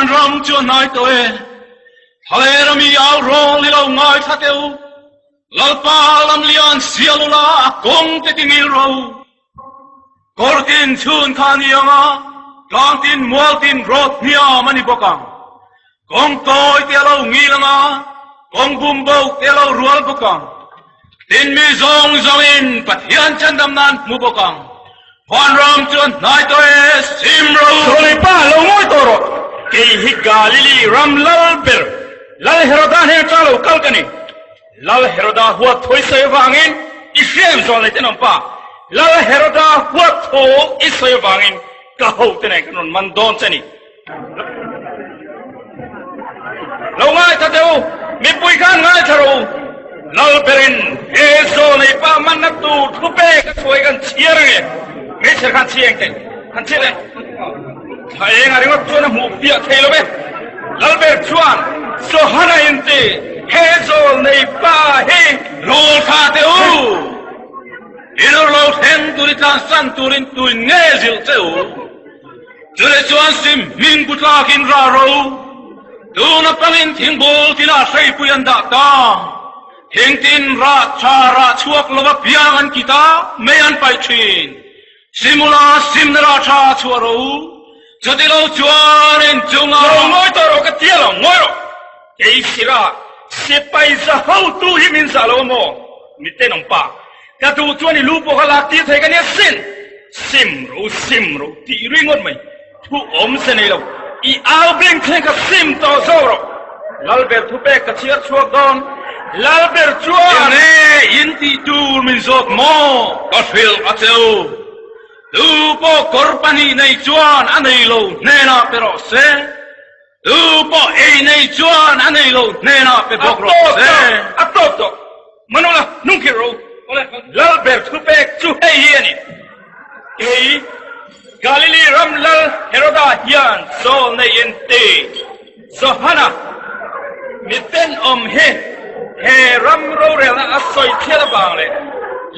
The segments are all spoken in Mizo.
Vanram chu a hnai tawh e. Thlaler ami au rawl i lo ngaithla teh u. Lalpa lamlian sial ula a kawng te ti ngil ro. Kawr tin chhun kha a ni ang a, tlang tin mual tin rawt hniam a ni bawk ang. Kawng tawi te a lo ngil ang a, kawng bum bo te a lo rual bawk ang. Tin mi zawng zawngin Pathian chandam nan hmu bawk ang. Vanram chu a hnai tawh e, sim ro. Sawnei pa, lo ngawi tawh rawh. Kei hi Galili ram lal ber, Lal Heroda hnen atanga lo kal ka ni. Lal Heroda huat thaw i sawi avangin i hria em zawh nei tenawm pa? Lal Heroda huat thaw i sawi avangin ka hote nen kan rawn man dawn che a ni. Lo ngaithla teh u, mipui khan ngaithla rawh u. Lal berin he zawnei pa manna tur thu pek a chhuai kan chhiar ange. Hmeichhe khan chhi eng teh, han chhi leh. Thla eng a ringawt chuan a hmuh fiah thei lo ve. Lal ber chuan Johana in ti he zawnei pa hi. Rul tha teh u, inur lo thleng tur i tlansan turin tuin nge zilh che u? Chule chuan sim hming bu tlakin ra ro, tuna pangin thingbul tinah hreipui an dah ta. Thing tin rah tha rah chhuak lova piang an kit a, mei an paih thin. Simula simna rah tha chhuah ro, chuti lo chuan inchunga. Lo ngawi tawh rawh ka tia lo, ngawi rawh. Kei sira sipai za hotu hi min zah lo a maw? Mi tenawm pa, ka duh chuan i lu pawh ka lak tir thei ka nia sin! Sim ro sim ro tih ringawt mai, thu awm se nei lo, i au beng thleng ka sim tawh zawk rawh. Lalber thupek ka chhiar chhuak dawn, Lalber chuan. Enge in tih tur min zawt maw? Ka hrilh a che u. Tu pawh kawr pahnih nei chuan a nei lo hnenah pe rawh se. Tu pawh ei nei chuan a nei lo hnenah pe bawk rawh se. A tawp tawh. Manola, hnung khirh ro. Lalber thupek chu hei hi a ni. Kei, Galili ram lal Heroda hian Saul nei in ti. Johana, mi tenawm hi he ram rorelna a sawi chhiat avang leh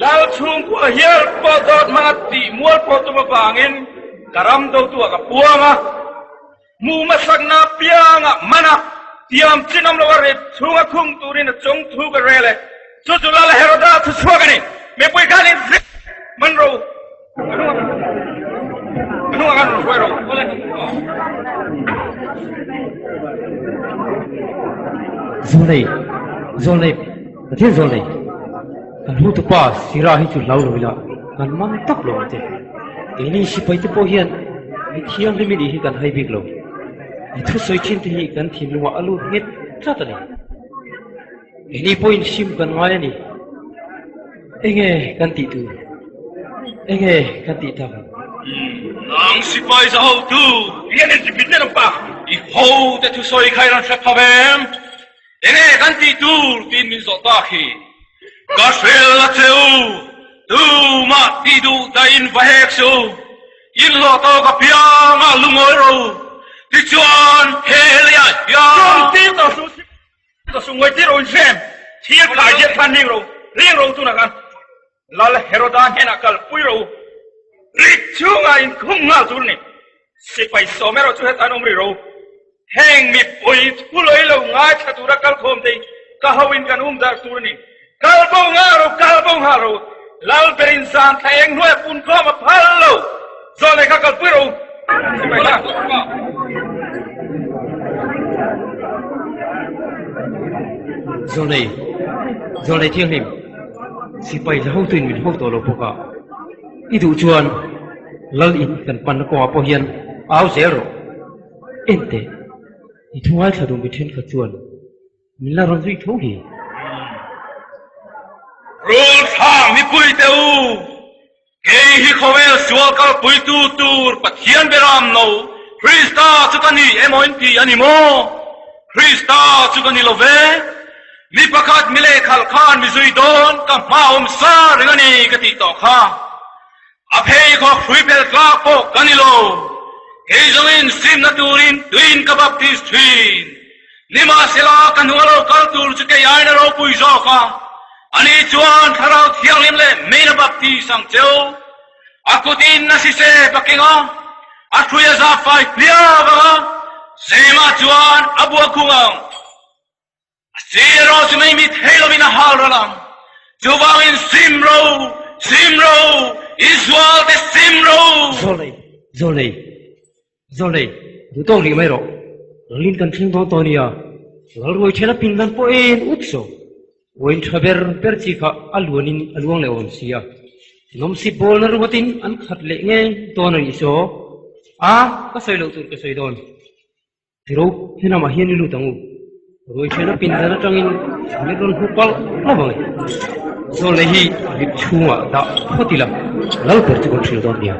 lal chhungkua hial pawh dawt hmanga tih mual pawh tum avangin ka ram dotu ah ka puang a. Hmuh hmasakna piangah man a, tiam chin awm loa rit chhunga khung turin a chung thu ka rel e. Chu chu Lal Heroda thu chhuak a ni. Mipui khan in rit man ro. Ka hnungah khan rawn hruai rawh. Zawlnei, Zawlnei, Pathian Zawlnei, kan hotupa Sira hi chu hlau lo ila kan man tak lo ang che. Keini sipai te pawh hian mi thianghlim i nih hi kan hai bik lo. I thusawi thin te hi kan thinlungah a lut nghet tlat a ni. Keini pawhin sim kan ngai a ni. Enge kan tih tur? Enge kan tih tak ang? Nang sipai za hotu! Rian in tipit nen ang pa! I ho te thusawi kha i rawn hre pha ve em? Enge kan tih tur tiin min zawh tak hi. Ka hrel a che u, tumah tih duh dahin va hek suh u, in hlawh tawk apiang ah lungawi ro, tichuan he leiah hian. Tum tir tawh suh si tawh suh ngawi tir ro in hrem thir khai diat khan ring ro ring ro tunah khan Lal Heroda hnenah kal pui ro u, rit chhungah in khum nghal tur ni, sipai sawm erawh chu hetah an awm ri ro. Heng mipui thulawi lo ngaithla tura kalkhawm te hi ka ho in kan um darh tur a ni. Kal bo nghal ro, kal bo nghal ro, Lal berin zan thla eng hnuai a pun khawm a phal lo. Zawlnei kha kalpui ro. Sipai kha. Zawlnei, Zawlnei Thianghlim, sipai la hotuin min ho tawh lo bawk a, i duh chuan Lal in kan panna kawngah pawh hian au zel rawh. Enteh, i thu ngaithla duh mi thenkhat chuan min la rawn zui tho hi. Rul thlang mipui te u, kei hi khawvel sual kalpuitu tur Pathian beram no Krista chu ka ni emaw in ti a ni maw? Krista chu ka ni lo ve. Mi pakhat mi lehkhalh khan mi zui dawn ka hma awm sa reng a ni ka tih tawh kha. A pheikhawk hrui pel tlak pawh ka ni lo. Kei zawngin simna turin tuin ka baptis thin. Nimahsela ka hnung a lo kal tur chu kei aina ropui zawk a, ani chuan Thlarau Thianghlim leh meina baptis ang cheu. A kutin a sise paking a, a hrui a zah fai hliau vang a. Sema chuan a bua khung ang. A si erawh chu mei mit thei lovin a hal ral ang. Chuvangin sim ro, sim ro, Israel te sim ro! Zawlnei, zawlnei, zawlnei, duh tawk rih mai rawh. Lalin kan thleng dawn tawh nia. Lalruai ṭhen a pindan pawh en ut saw. Uain ṭha ber ber chi kha a luanin a luang leh awm si a. Nawmsip bawlna ruatin an khat leh ngei dawn a nih saw. A, ka sawi loh tur ka sawi dawn. Tiro, helamah hian i lut ang u. Ruai ṭhen a pindan aṭangin min rawn hmu palh hlauh ang e. Zawlnei hi rip chhungah dah phawt ila, lal ber chu kan hrilh dawn nia.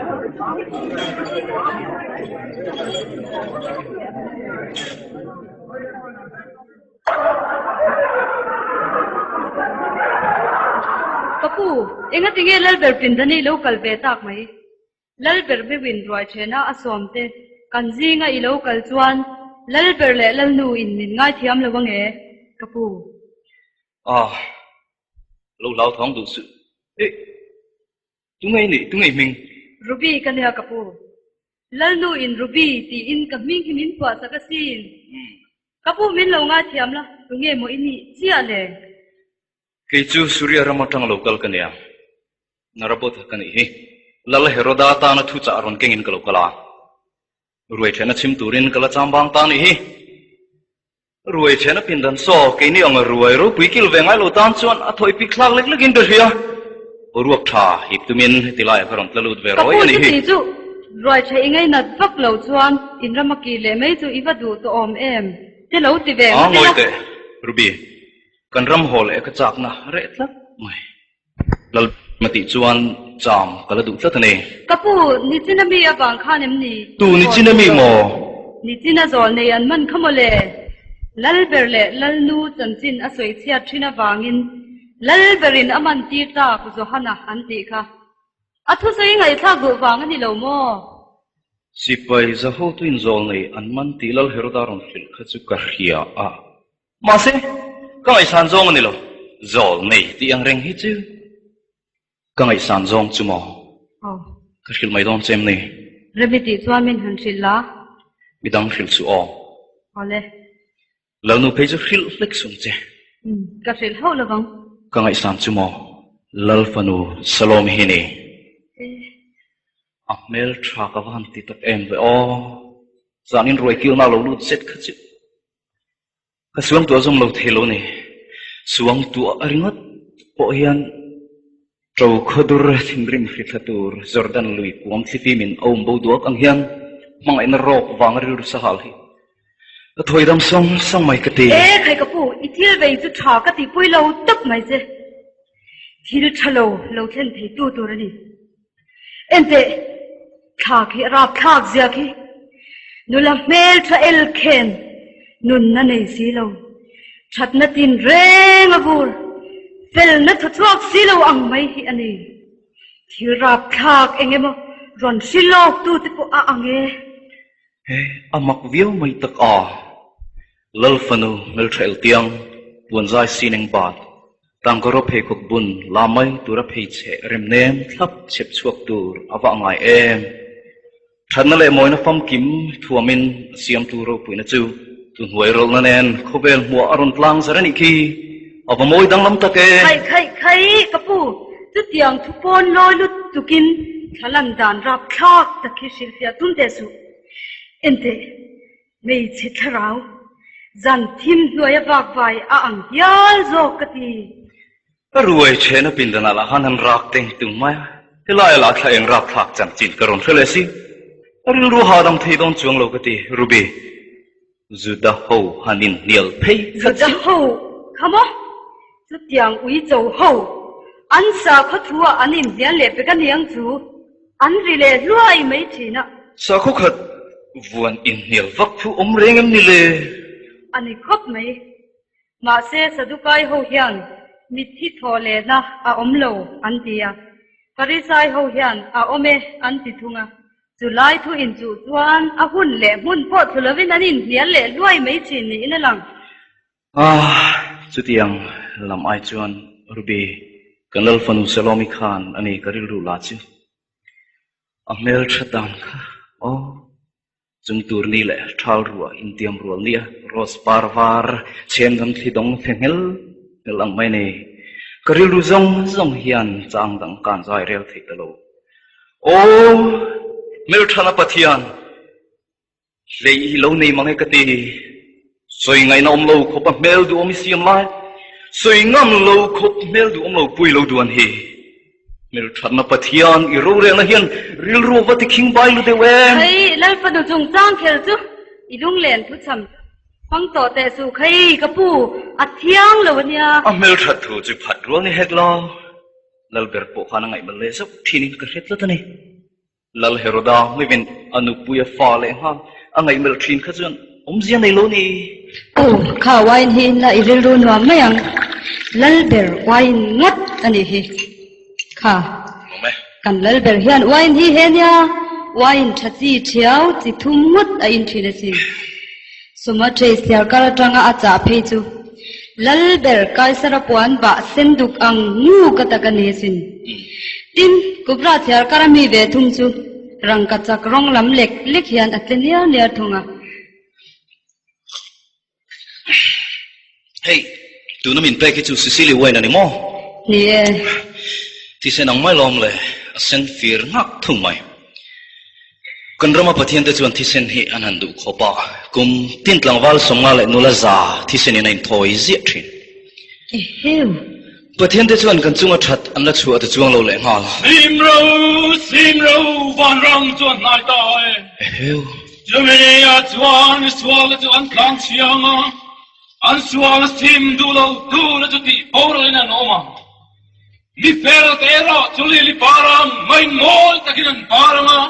Ka pu, engati nge Lalber pindan i lo kal ve tak mai? Lalber meuhin ruai thena a sawm te, kan zinga i lo kal chuan Lalber leh Lalnu in min ngaithiam lo ange, ka pu. Ah, lo hlauthawng duh suh. Eh, tunge i nih, tunge i hming? Ruby ka nia ka pu. Lalnu in Ruby tiin ka hming hi min phuah sak asin. Ka pu min lo ngaithiam la, tunge maw i nih chiah le? Kei chu Suria ram atang lo kal ka nia. Narabotha ka nih hi. Lal Heroda tana thu chah rawn kengin ka lo kal a. Ruai thena chhim turin ka la cham bang ta nih hi. Ruai thena pindan saw keini ang ruai ropui kil ve ngai lo tan chuan a thawi pik thlak lek lekin ka hria. Boruak tha hip tumin heti laiah ka rawn tla lut ve Ka rawi pu a nih hi. chuti chu ruai tha i ngainat vak lo chuan in rama ki leh mai chu i va duh tawh awm em? Te lo ti ve A ngawt ngawi ila. teh Ruby. Kan ram haw leh ka chakna reh tlat mai. Lal ma tih chuan cham ka la duh tlat a ni. Ka pu, Nichina mi avang khan em ni? Tu Nichina mi maw? Nichina zawl nei an man kha maw le? Lalber leh Lalnu chanchin a sawi chhiat thin avangin Lalberin a man tir tak Johana an tih kha. A thusawi ngaihthlak duh vang a ni lo maw? Sipai Zahotuin zawl nei an man tih Lal Heroda rawn hrilh kha chu ka hria a. Mahse, ka ngaihsan zawng a ni lo. Zawl nei tih ang reng hi chu ka ngaihsan zawng chu maw? Aw. Ka hrilh mai dawn che em ni? Remi tih chuan min han hrilh la. Midang hrilh suh aw. Awle. Lalnu phei chu hrilh hlek sung che. Umm, ka hrilh hauh lo vang. Ka ngaihsan chu maw? Lal fanu Salome hi ni. Eh. A hmel tha ka va han ti tak em ve aw. Zanin ruai kilna lo lut zet kha chu. Ka suang tuah zawm lo thei lo ni. Suang tuah ringawt pawh hian ṭo khawdur thinrim hrithla tur Jordan lui kuam thlifim in a um bo duak ang hian hmangaihna rawk vanga rilru sahal hi ka thawi dam sawng sawng mai ka ti. E khai ka pu, i thil vei chu ṭha ka tihpui lo tawp mai che. Thil ṭha lo lo thlen thei tu tur a ni. Enteh, thla khi a rapthlak zia khi. Nula hmel tha el khen nunna nei si lo, thatna tin reng a vur, felna thaw chhuak si lo ang mai hi a ni. Thil rapthlak eng emaw rawn hri lawk tu te pawh a ang e. He a mak viau mai tak a, Lal fanu hmeltha eltiang, puanzai sineng bat, tangkaraw pheikhawk bun la mai tura phei cheh rem nem thlap chhep chhuak tur a va angai em. Thatna leh mawina famkim thuamin a siamtu ropuina chu tuhnuai rawlhna nen khawvel hmuah a rawn tlang zar a nih khi. A va mawi danglam tak e. Khaih khaih khaih ka pu, chutiang thu pawn lawi lut tukin thla lan dan rapthlak tak hi hrilhfiah tum teh suh. Enteh, hmeichhe thlarau, zan thim hnuaia vak vai a ang hial zawk ka ti. Ka ruai thehna pindanah lah khan han rak teng tung mai a, helai lah thla eng rapthlak chanchin ka rawn hre leh si. A rilru hahdam thei dawn chuang lo ka ti, Ruby. Juda ho han inhnial phei kha Juda ho kha maw? Chutiang uicho ho an sakhaw thu ah an inhnial leh pek a niang chu an ri leh hluai mai thin a. Sakhaw khat vuan inhnial vak thu awm reng em ni le? A ni khawp mai. Mahse Sadukai ho hian mitthi thaw lehna a awm lo an ti a, Farisai ho hian a awm e an ti thung a. Chu lai thu inchuh chuan a hun leh hmun pawh thlu lovin an inhnial leh hluai mai thin niin a lang. Ah, chutiang lam ai chuan Ruby, kan lal fanu Salomi khan a ni ka rilru la chu. A hmeltha dan kha aw. Chung tur ni leh thal rua intiam rual nia rose par var chhem dam thli dawng thli nghel nghel ang mai nei. Ka rilru zawng zawng hian chang dang kan zai rel thei ta lo. Aw hmelthana Pathian! Hlei hi lo nei mang e ka ti. Sawi ngaihna awm lo khawp a hmel duhawm i siam lai. Sawi ngam lo khawp hmel duhawm lo pui lo duan hi. Hmelthatna Pathian i rorelna hian rilru a va ti khing bai lu deuh em? Khai, Lalfanu chungchang kher chu i lunglen thuchham hmang tawh teh suh khai, ka pu, a thiang lo a nia. A hmelthat thu chu phat rual ni hek lo. Lalber pawh khan a ngaihmal leh zauh thinin ka hre tlat a ni. Lal Heroda hmivin a nupui a fa leh nghal a ngaihmelh thin kha chuan awmzia nei lo ni. Aw, kha wine hi inla i rilru nuam mai ang. Lal ber wine ngawt a nih hi. Kha, kan lal ber hian wine hi he nia, wine tha chi thiau chi thum ngawt a in thin asin. Sumatre siarkar atanga a chah phei chu Lal ber Kaisara puan bah sen duk ang ngu ka tak a ni asin. Tin, Kubra thiarkar a mi ve thung chu rangka chak rawng lam lek lek hian a tle niar niar thung a. Hei, tuna min pek hi chu Sicily wine a ni maw? Ni e. Thisen ang mai lawm le, a sen fir nghak thung mai. Kan rama Pathian te chuan thisen hi an han duh khawp a, kum tin tlangval 50 leh nula za thisen in a inthawi ziah thin. Eheu! Pathian te chuan kan chunga that an la chhuah ta chuang lo leh nghal. Simro, Simro, vanram chu a hnai ta e. Eheu! Chumi ah chuan misual te chu an tlang chhiang a, an sual sim duh lo tu te chu tih boral in an awm ang. Mi fel te erawh chu lili par ang mai mawi takin an par ang a,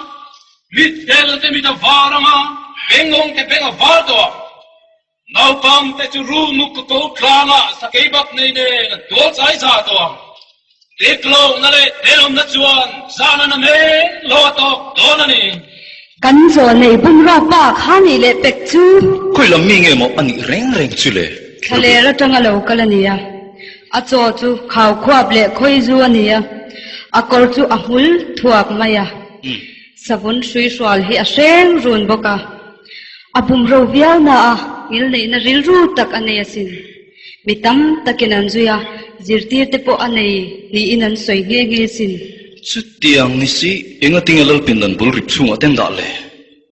mi tel te mit a var ang a, bengawng te beng a var tawh ang. Naupang te chu rulmuk ka ko tlangah sakei bak nei nen an tual chai za tawh ang. Diklohna leh tenawmna chuan zan a na men lo a tawk dawn a ni. Kan zawlnei bungrua pa kha nih leh pek chu. Khawi lam mi nge maw a nih reng reng chu le? Thlaler atanga lo kal a ni a, a chaw chu khau khuap leh khawi zu a ni a, a kawr chu a hmul thuak mai a, savun hrui hrual hi a hreng run bawk a, a bumro viau na a ngilneihna rilru tak a nei asin. Mi tam takin an zui a, zirtir te pawh a nei niin an sawi nghe nghe sin. Chutiang ni si, engatinge Lalpindan bul rip chhungah ten dah le?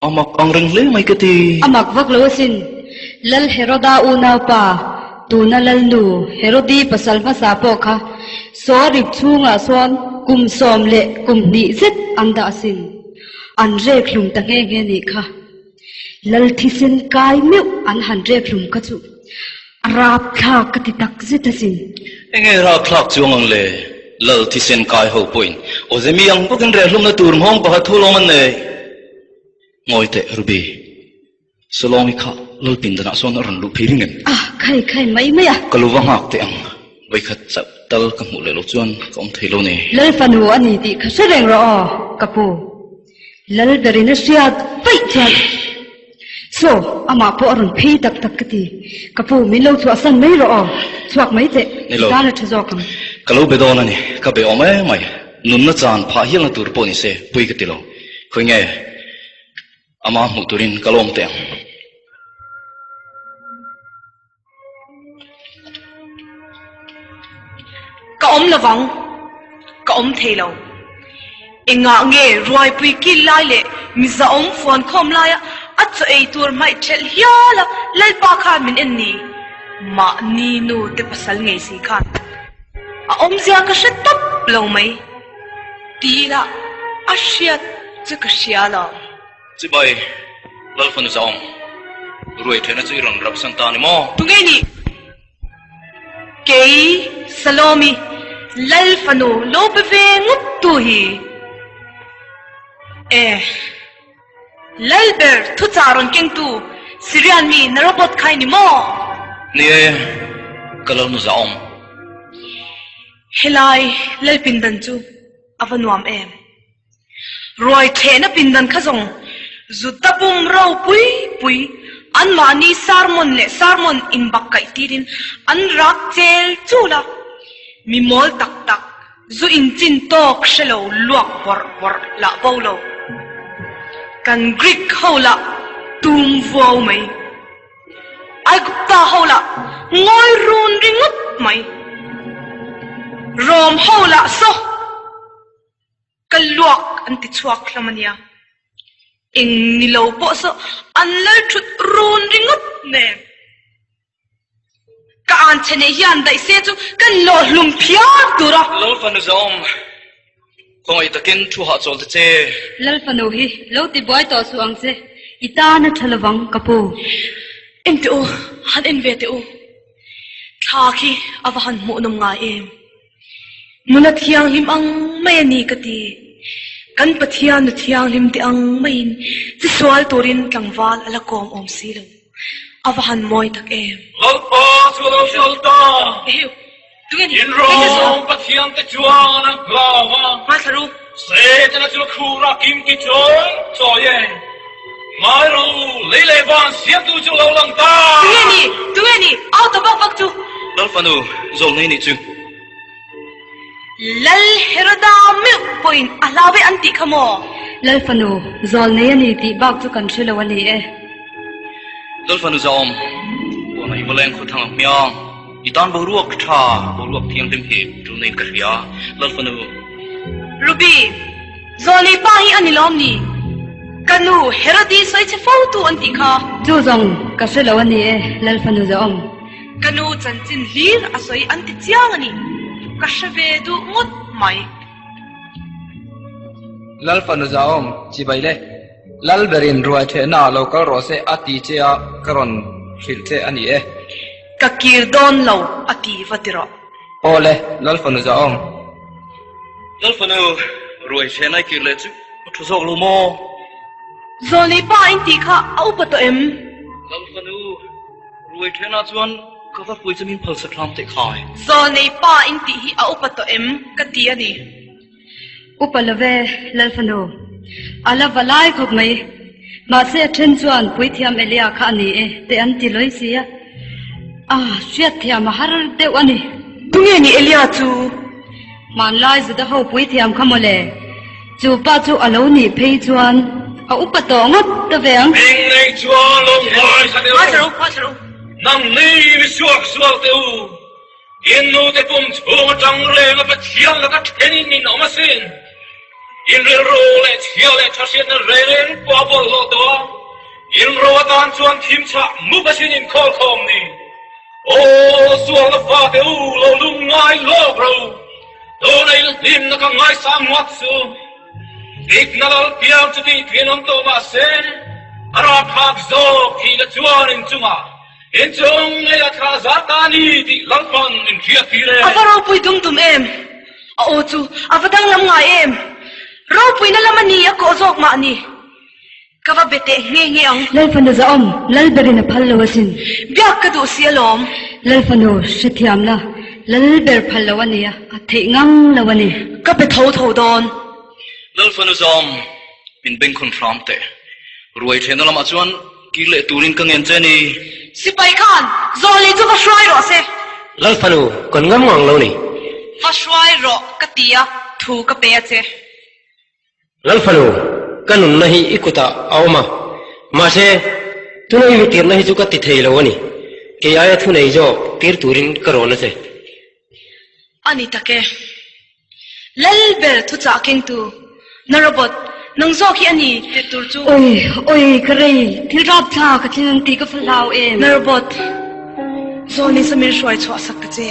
A mak ang reng hle mai ka ti. A mak vak lo asin. Lal Heroda unaupa, tuna Lalnu Herodi pasal hmasa pawh kha saw rip chhungah sawn kum sawm leh kum hnih zet an dah asin. An rek hlum ta nghe nghe nih kha. Lal thisen kai meuh an han rek hlum kha chu a rapthlak ka ti tak zet asin. Enge rapthlak chuang ang le? Lal thisen kai ho pawhin awze mi ang bawkin reh hlumna tur nghawng pakhat thu lawm an nei. Ngawi teh Ruby, Salawmi kha Lal pindanah sawn a rawn luh phei ring em? Ah, khai khai mai mai a. Ka lu va nghak teh ang, vawikhat chauh tal ka hmuh leh lo chuan ka awm thei lo ni. Lal fanu a ni tih kha hre reng rawh aw, ka pu. Lal berin a hriat vaih chuan Saw, amah pawh a rawn phei tak tak ka ti. Ka pu, min lo chhuahsan mai rawh aw, chhuak mai teh, Ni lo. i tan a tha zawk ang. Ka lo be dawn a ni, ka be awm em mai. Nunna chan phah hialna tur pawh ni se, pui ka ti lo. Khawi nge, amah hmuh turin ka lawm teh ang. Ka awm lovang, ka awm thei lo. Engah nge ruaipui kil lai leh mizaawm fuan khawm laia a chaw ei tur hmaih ṭhelh hial a Lalpa khan min en ni? Mahni nu te pasal ngei si khan a awmzia ka hre tawp lo mai. Ti ila a hriat chu ka hria lo. Chibai, Lal fanu zaawm, ruai ṭhehna chu i rawn rap san ta ni maw? Tunge nih? Kei, Salomi, Lal fanu lo be ve ngawt tu hi. E, Lal ber thuchah rawn kengtu Syrian mi Narobot kha i ni maw? Ni e, ka Lalnu zaawm. Helai Lal pindan chu a va nuam em? Ruai thlehna pindan kha zawng Juda pum ropui pui anmahni sermon leh sermon inbak kaih tirin an rak chel chul a, mi mawl tak tak zu inchin tawk hre lo luak bawrh bawrh lah bo lo. Kan Greek ho lah. tum vuau mai. Aigupta ho lah ngawi run ringawt mai. Rom ho lah saw ka luak an ti chhuak hlawm a nia. Eng ni lo pawh saw an lal thut run ringawt nen. Ka an che neih hian daih se chu kan lawh hlum phiar tur a. Lal fanu zawm, khawngaih takin thu hahchawl ta che. Lal fanu hi lo ti buai tawh suh ang che, i tan a tha lovang ka pu. En teh u, han en ve teh u. Thla khi a va han hmuhnawm ngai em. Nula thianghlim ang mai a ni ka ti. Kan Pathian nu thianghlim te ang maiin chi sual turin tlangval a la kawm awm si lo. A va han mawi tak em. Lalpa chu a lo hrilh ta. Eheu, tunge ni? In rawng Pathian te chuan an hlau a. Ngaithla ru. Setana chu khur a kim ki chawi chawi e. Ngai ro, lei leh van siamtu chu lo lang ta. Tunge ni? Tunge ni? Au ta vak vak chu. Lal fanu, zawlnei nih chu. Lal Heroda meuh pawhin a hlau e an tih kha maw? Lal fanu, zawlnei a ni tih bak chu kan hre lo a ni e. Lal fanu zawm, puan a i va leng khaw thang ang hmiang. I tan boruak tha, boruak thianghlim hi tul neiin ka hria, Lal fanu. Ruby, Zawlnei pa hi a ni lawm ni? Ka nu Herodi sawi che fo tu an tih kha. Chu zawng ka hre lo a ni e, Lal fanu zawng. Ka nu chanchin hlir a sawi an ti chiang a ni. Ka hre ve duh ngawt mai. Lal fanu Zahawm, chibai le. Lal berin ruai thehna ah lo kal rawh se a ti che a, ka rawn hrilh che a ni e. Ka kir dawn lo a ti va ti rawh. Aw le, Lal fanu Zahawm. Lal fanu, ruai thehna i kir leh chu a thu zawk lo maw? Zawlnei pa in tih kha a upa tawh em? Lal fanu, Ruai ṭhenah chuan ka va pui chu min phal sak hram teh khai. Zawlnei pa in tih hi a upa tawh em ka ti a ni. Upa lo ve, Lal fanu. A la va lai khawp mai. Mahse a ṭhen chuan Puithiam Elia kha a ni e te an ti lawi si a. A hriatthiam a har deuh a ni. Tunge ni Elia chu? Hmanlai Juda ho puithiam kha mawle. Chu pa chu a lo nih phei chuan a upa tawh ngawt ta ve ang. Hming nei chuan lo ngaithla deuh u. Nang ni mi suak sual teh u. In nute pum chhung atang reng a Pathian laka thenin in awm asin. In rilru leh chhia leh tha hriatna reng pawh a bawlhhlawh tawh a. In ro atan chuan thim chhah mup asin in khawl khawm ni. Aw sualna fate u lo lung ngai lawk ro. Tuna in hlimna ka ngaisang ngawt chu dikna lal piang chu tih thin awm tawh mah se a rapthlak zawk thihna chuan in chungah in chung ngei a thlah zat ta a ni tih Lalpan min hriat tir e. A va ropui dum dum em! A aw chu a va danglam ngai em! Ropuina lam a ni a kawh zawk mah ni. Ka va be teh nghe nghe ang. Lal fanu zahawm, Lal berin a phal lo asin. Biak ka duh si alawm. Lal fanu hrethiamna, Lal ber phal lo a nia, a theih ngang lo a ni. Ka be tho tho dawn. Lal fanu zahawm, min bengkhawn hram teh. Ruai thehna lamah chuan kir leh turin ka ngen che ni. Sipai khan Zawlei chu va hruai rawh se. Lal fanu, kan ngam ngang lo ni. Va hruai rawh ka ti a, thu ka pe a che. Lalfanu, ka nunna hi i kutah a awm a, mahse, tuna i mi tirna hi chu ka ti thei lo a ni. Kei aia thunei zawk tir turin ka rawn a che. A ni tak e. Lal ber thuchah kengtu, na robot, nang zawk hi a ni tih tur chu. Oi, oi, ka rei, thil rapthla ka thleng ang tih ka fa hlau em? Na robot, zawn in samin hruai chhuah sak ta che.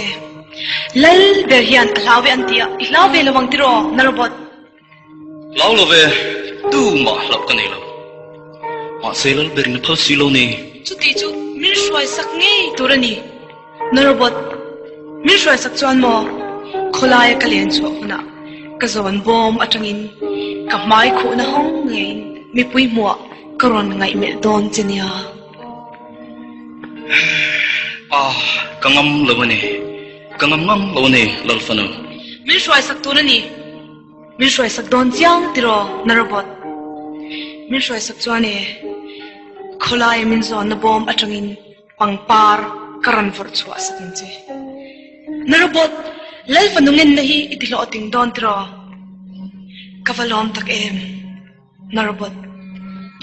Lal ber hian a hlau ve an ti a, i hlau ve lo ang tiraw, na robot? Hlau lo ve, tumah hlauh ka nei lo. Mahse lal berin a phal si lo ni. Chuti chu min hruai sak ngei tur a ni. Na robot, min hruai sak chuan maw khawlaia ka len chhuah hunah ka zawn bawm atangin ka hmai khuhna hawng ngeiin mipui hmuah ka rawn ngaihmelh dawn che nia. Ah, ka ngam lo a ni. Ka ngam ngam lo a ni, Lal fanu. Min hruai sak tur a ni. Min hruai sak dawn chiang tiraw, na robot? Min hruai sak chuan e, khawlaia min zawnna bawm atangin pangpar ka rawn vawrh chhuah sak ang che. Na robot, Lal fanu ngenna hi i ti hlawhting dawn tiraw? Ka va lawm tak em, na robot.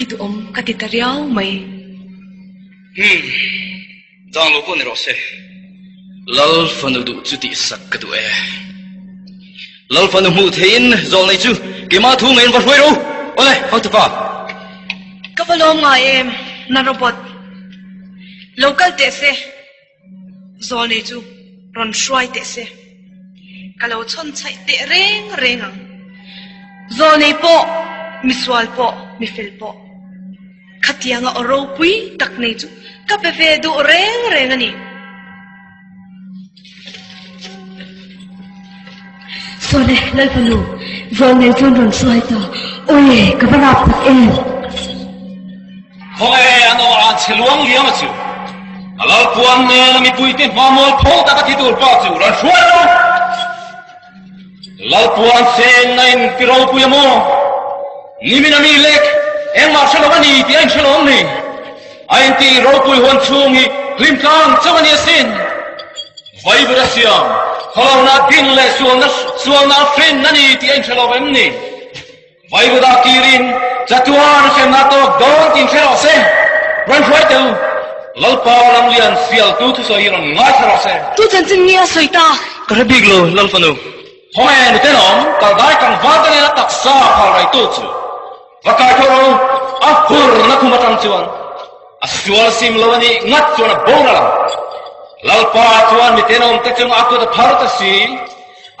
I duhawm ka ti ta riau mai. Hum, dang lo pawh ni rawh se. Lal fanu duh chu tihsak ka duh e. Lal fanu hmuh theihin zawlnei chu keimah thu ngeiin va hruai ro. Awle, hotupa. Ka va lawm ngai em, na robot. Lo kal teh se. Zawlnei chu rawn hruai teh se, ka lo chhawn chhaih teh reng reng ang. Zawlnei pawh, misual pawh, mifel pawh, khatianga aw ropui tak nei chu ka pe ve duh reng reng a ni. Sawle, Lalfanu, zawlnei chuan rawn hruai ta. Awi, ka va rap tak em! Khawnge an aw an chhe luang liam a chu. A lalpuan nena mipuite hma mual pho taka thi tur pa chu rawn hruai lo. Lalpuan sen na in ti ropui a maw? Nimin a mi lek engmah hre lo a ni tih a inhre lo ang ni. A inti ropui huan chhung hi hlim tlang chauh a ni asin. Vaivut a siam, khawlona din leh sualna sualna a hrin a ni tih a inhre lo em ni? Vaivuda kirin chatuan hremna tawk dawn tin hre rawh se. Rawn hruai teh u, Lalpa Ramlian sialtu thusawi hi rawn ngaithla rawh se. Tu chanchin nge a sawi ta? Ka hre bik lo, Lalfanu. Khawnge nute-nawm kaldai tlangval te nena taksa phal raitu chu va kai tho rawh u, a hurna khum atang chuan a sual sim lo a nih ngat chuan a boral ang. Lalpa chuan mitenawm te chunga a kut a phar ta si.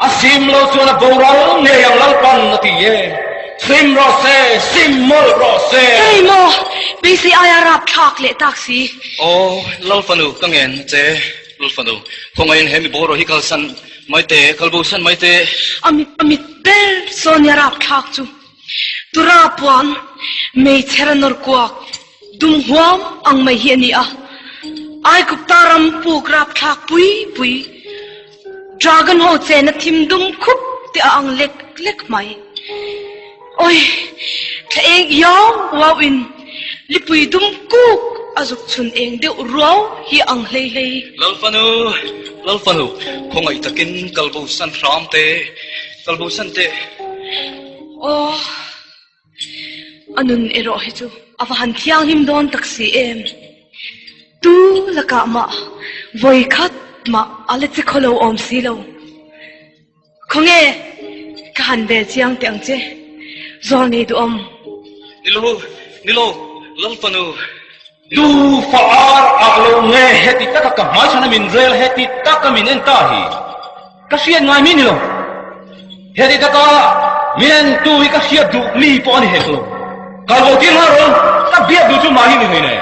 A sim lo chuan a boral ngei ang Lalpan a ti e. Sim rawh se, sim mawlh rawh se. Hei maw, beisei aia rapthlak leh tak si. Aw, Lalfanu, ka ngen a che. Lalfanu, khawngaihin he mi bawraw hi kalsan mai teh, kalbosan mai teh. A mit, a mit ber sawn i a rapthlak chu. Tura puan, meichher a nawr kuak, dum huam ang mai hi a ni a. Aikupta ram puk rapthlak pui pui. Dragon ho chena thim dum khup te a ang lek lek mai. Oi, thla eng iau uau in lipui dum kuk a zuk chhun eng deuh ruau hi a ang hlei hlei. Lalfanu, Lalfanu, khawngaih takin kalbo san hram teh, kalbo san teh. Aw, A nun erawh hi chu a va han thianghlim dawn tak si em. Tu lakah mah vawi khat mah a la che khaw lo awm si lo. Khawnge ka han bel chiang teh ang che, zawl nei duhawm. Nilo, nilo, Lalfanu. Tu fa ar ah lo nge heti taka ka hmaichhan a min rel heti taka min en ta hi ka hriat ngai mi ni lo. Heti taka min en tu hi ka hriat duh mi pawh a ni hek lo. Kal bo tir nghal rawh, ka biak duh chu mah hi ni hlei ne.